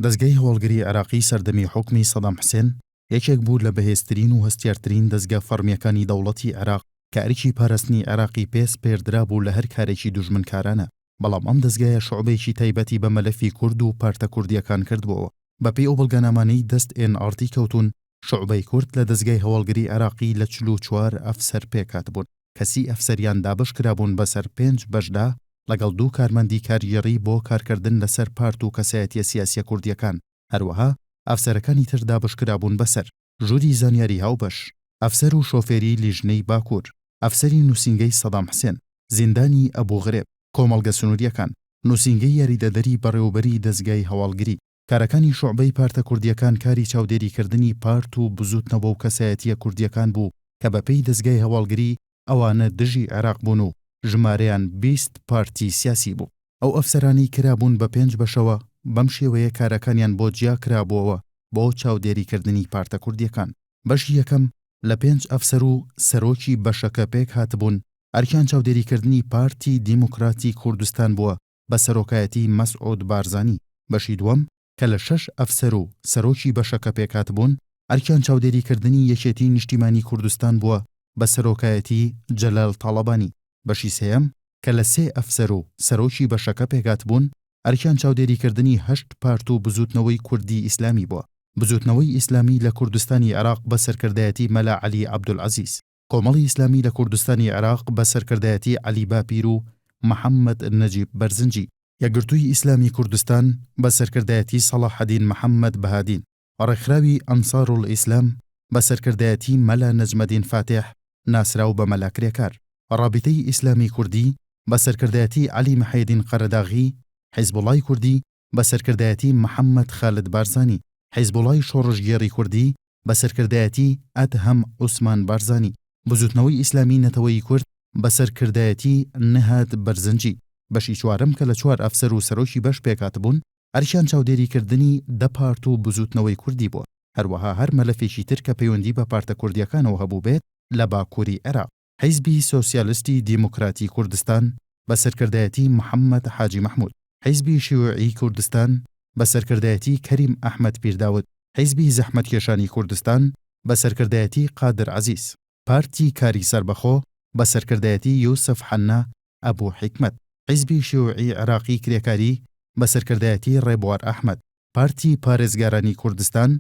دەزگای هەواڵگری عێراقی سەردەمی حوکمی سەدام حسێن یەکێک بوو لە بەهێزترین و هەستیارترین دەزگا فەڕمییەکانی دەوڵەتی عێراق کە ئەرکی پاراستنی عێراقی پێ سپێردرابوو لە هەر کارێکی دوژمنکارانە، بەڵام ئەم دەزگایە شوعبەیەکی تایبەتی بە مەلەفی کورد و پارتە کوردییەکان کردبۆوە. بەپێی ئەو بەڵگەنامانەی دەست ئێن ئاڕ تی کەوتوون، شوعبەی کورد لە دەزگای هەواڵگری عێراقی لە 44 ئەفسەر پێکهاتبوون کە سی ئەفسەریان دابەشکرابوون بەسەر پێنج بەشدا لەگەڵ دوو کارمەندی کارگێڕی بۆ کارکردن لەسەر پارت و کەسایەتیە سیاسیە کوردیەکان، هەروەها ئەفسەرەکانی تر دابەشکرابوون بەسەر، ژووری زانیاری هاوبەش، ئەفسەر و شۆفێری لیژنەی باکوور، ئەفسەری نووسینگەی سەدام حسێن، زیندانی ئەبوغرێب، کۆمەڵگە سنووریەکان، نووسینگەی یاریدەدەری بەڕێوەبەری دەزگای هەواڵگری. کارەکانی شوعبەی پارتە کوردییەکان کاری چاودێریکردنی پارت و بزووتنەوە و کەسایەتییە کوردییەکان بوو کە بەپێی دەزگای هەواڵگری ئەوانە دژی عێراق بوون و ژمارەیان 20 پارتی سیاسی بوو. ئەو ئەفسەرانەی کرابوون بە پێنج بەشەوە بەم شێوەیە کارەکانیان بۆ جیا کرابووەوە بۆ چاودێریکردنی پارتە کوردییەکان. بەشی یەکەم لە پێنج ئەفسەر و سەرۆکی بەشەکە پێکهاتبوون، ئەرکیان چاودێریکردنی پارتی دیموکراتی کوردستان بووە بە سەرۆکایەتی مەسعود بارزانی، بەشی دووەم کە لە شەش ئەفسەر و سەرۆکی بەشەکە پێکهاتبوون، ئەرکیان چاودێریکردنی یەکێتی نیشتیمانی کوردستان بووە بە سەرۆکایەتی جەلال تاڵەبانی، بەشی سێیەم کە لە سێ ئەفسەر و سەرۆکی بەشەکە پێکهاتبوون، ئەرکیان چاودێریکردنی هەشت پارت و بزووتنەوەی کوردی ئیسلامی بووە، بزووتنەوەی ئیسلامی لە کوردستانی عێراق بە سەرکردایەتی مەلا عەلی عەبدولعەزیز. کۆمەڵی ئیسلامی لە کوردستانی عێراق بە سەرکردایەتی عەلی باپیر و محەممەد نەجیب بەرزنجی. یەکگرتووی ئیسلامی کوردستان بە سەرکردایەتی سەڵاحەدین محەممەد بەهادین. ڕێکخراوی ئەنسارولئیسلام بە سەرکردایەتی مەلا نەجمەدین فاتیح ناسراو بە مەلا کرێکار. ڕابیتەی ئیسلامی کوردی بە سەرکردایەتی عەلی محێدین قەرەداغی. حیزبوڵای کوردی بە سەرکردایەتی محەممەد خالد بارزانی. حیزبوڵای شۆڕشگێڕی کوردی بە سەرکردایەتی ئەدهەم عوسمان بارزانی، بزوتنەوەی ئیسلامی نەتەوەیی کورد بە سەرکردایەتی نهاد بەرزنجی، بەشی چوارەم کە لە چوار ئەفسەر و سەرۆکی بەش پێکهاتبوون، ئەرکیان چاودێریکردنی دە پارت و بزوتنەوەی کوردی بووە، هەروەها هەر مەلەفێکی تر کە پەیوەندی بە پارتە کوردییەکانەوە هەبووبێت لە باکوری عێراق. حیزبی سۆسیالستی دیموکراتی کوردستان بە سەرکردایەتی محەممەد حاجی مەحموود، حیزبی شیوعیی کوردستان بە سەرکردایەتی کەریم ئەحمەد پیرداود، حیزبی زەحمەتکێشانی کوردستان بە سەرکردایەتی قادر عەزیز، پارتی کاری سەربەخۆ بە سەرکردایەتی یوسف حەننا ئەبو حیکمەت، حیزبی شیوعیی عێراقی کرێکاری بە سەرکردایەتی ڕێبوار ئەحمەد، پارتی پارێزگارانی کوردستان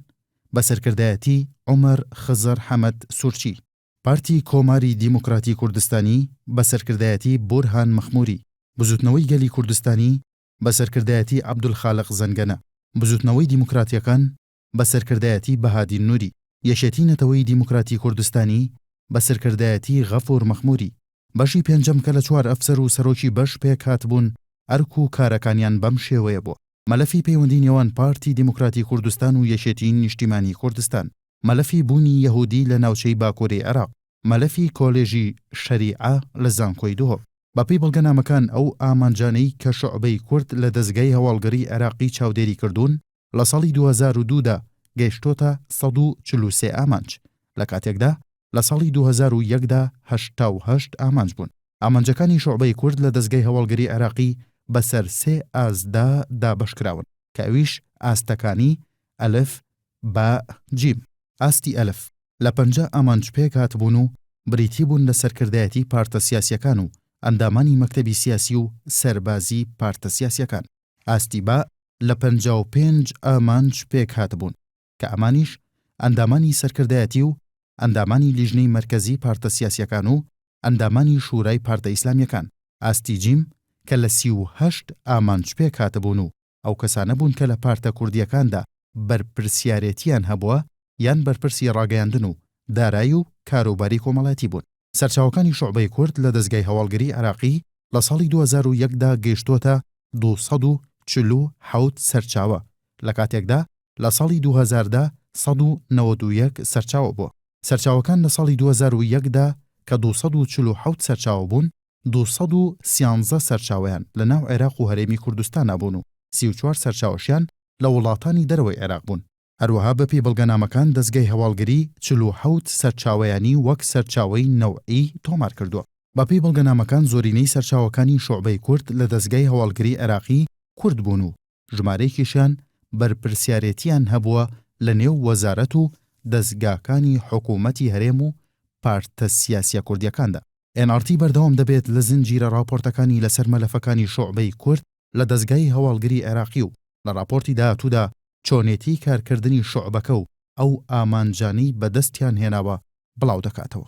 بە سەرکردایەتی عومەر خزر حەمەد سورچی. پارتی کۆماری دیموکراتی کوردستانی بە سەرکردایەتی بورهان مەخموری، بزوتنەوەی گەلی کوردستانی بە سەرکردایەتی عەبدولخالق زەنگەنە، بزوتنەوەی دیموکراتیەکان بە سەرکردایەتی بەهادین نوری، یەکێتی نەتەوەیی دیموکراتی کوردستانی بە سەرکردایەتی غەفور مەخموری. بەشی پێنجەم کە لە چوار ئەفسەر و سەرۆکی بەش پێکهاتبوون، ئەرک و کارەکانیان بەم شێوەیە بووە، مەلەفی پەیوەندی نێوان پارتی دیموکراتی کوردستان و یەکێتی نیشتیمانی کوردستان، مەلەفی بوونی یەهودی لە ناوچەی باکووری عێراق، مەلەفی کۆلێژی شەریعە لە زانکۆی دهۆک. بەپێی بەڵگەنامەکان ئەو ئامانجانەی کە شوعبەی کورد لە دەزگای هەواڵگری عێراقی چاودێری کردوون لە ساڵی 2002 دا گەیشتۆتە 143 ئامانج، لە کاتێکدا لە ساڵی 2001 دا 88 ئامانج بوون. ئامانجەکانی شوعبەی کورد لە دەزگای هەواڵگری عێراقی بەسەر سێ ئاستدا دابەشکراون کە ئەویش ئاستەکانی، ئەلف، باء، جیم. ئاستی ئەلف، لە 50 ئامانج پێکهاتبوون و بریتی بوون لە سەرکردایەتی پارتە سیاسیەکان و ئەندامانی مەکتەبی سیاسی و سەربازی پارتە سیاسیەکان. ئاستی باء، لە 55 ئامانج پێکهاتبوون کە ئەمانیش ئەندامانی سەرکردایەتی و ئەندامانی لیژنەی مەرکەزی پارتە سیاسیەکان و ئەندامانی شورای پارتە ئیسلامیەکان. ئاستی جیم، کە لە 38 ئامانج پێکهاتبوون و ئەو کەسانە بوون کە لە پارتە کوردییەکاندا بەرپرسیارێتییان هەبووە یان بەرپرسی ڕاگەیاندن و دارای و کاروباری کۆمەڵایەتی بوون. سەرچاوەکانی شوعبەی کورد لە دەزگای هەواڵگریی عێراقی لە ساڵی 2001 دا گەیشتووەتە 247 سەرچاوە، لە کاتێکدا لە ساڵی 2000 دا 191 سەرچاوە بووە. سەرچاوەکان لە ساڵی 2001 دا کە 247 سەرچاوە بوون، 213 سەرچاوەیان لە ناو عێراق و هەرێمی کوردستانا بوون و 34 سەرچاوەشیان لە وڵاتانی دەرەوەی عێراق بوون. هەروەها بەپێی بەڵگەنامەکان دەزگای هەواڵگری 47 سەرچاوەیانی وەک سەرچاوەی نەوعی تۆمار کردووە. بەپێی بەڵگەنامەکان زۆرینەی سەرچاوەکانی شوعبەی کورد لە دەزگای هەواڵگری عێراقی کورد بوون و ژمارەیەکیشیان بەرپرسیارێتییان هەبووە لە نێو وەزارەت و دەزگاکانی حکوومەتی هەرێم و پارتە سیاسییە کوردییەکاندا. ئێن ئاڕ تی بەردەوام دەبێت لە زنجیرە ڕاپۆرتەکانی لەسەر مەلەفەکانی شوعبەی کورد لە دەزگای هەواڵگری عێراقی و لە ڕاپۆرتی داهاتوودا چۆنێتی کارکردنی شوعبەکە و ئەو ئامانجانەی بەدەستیان هێناوە بڵاودەکاتەوە.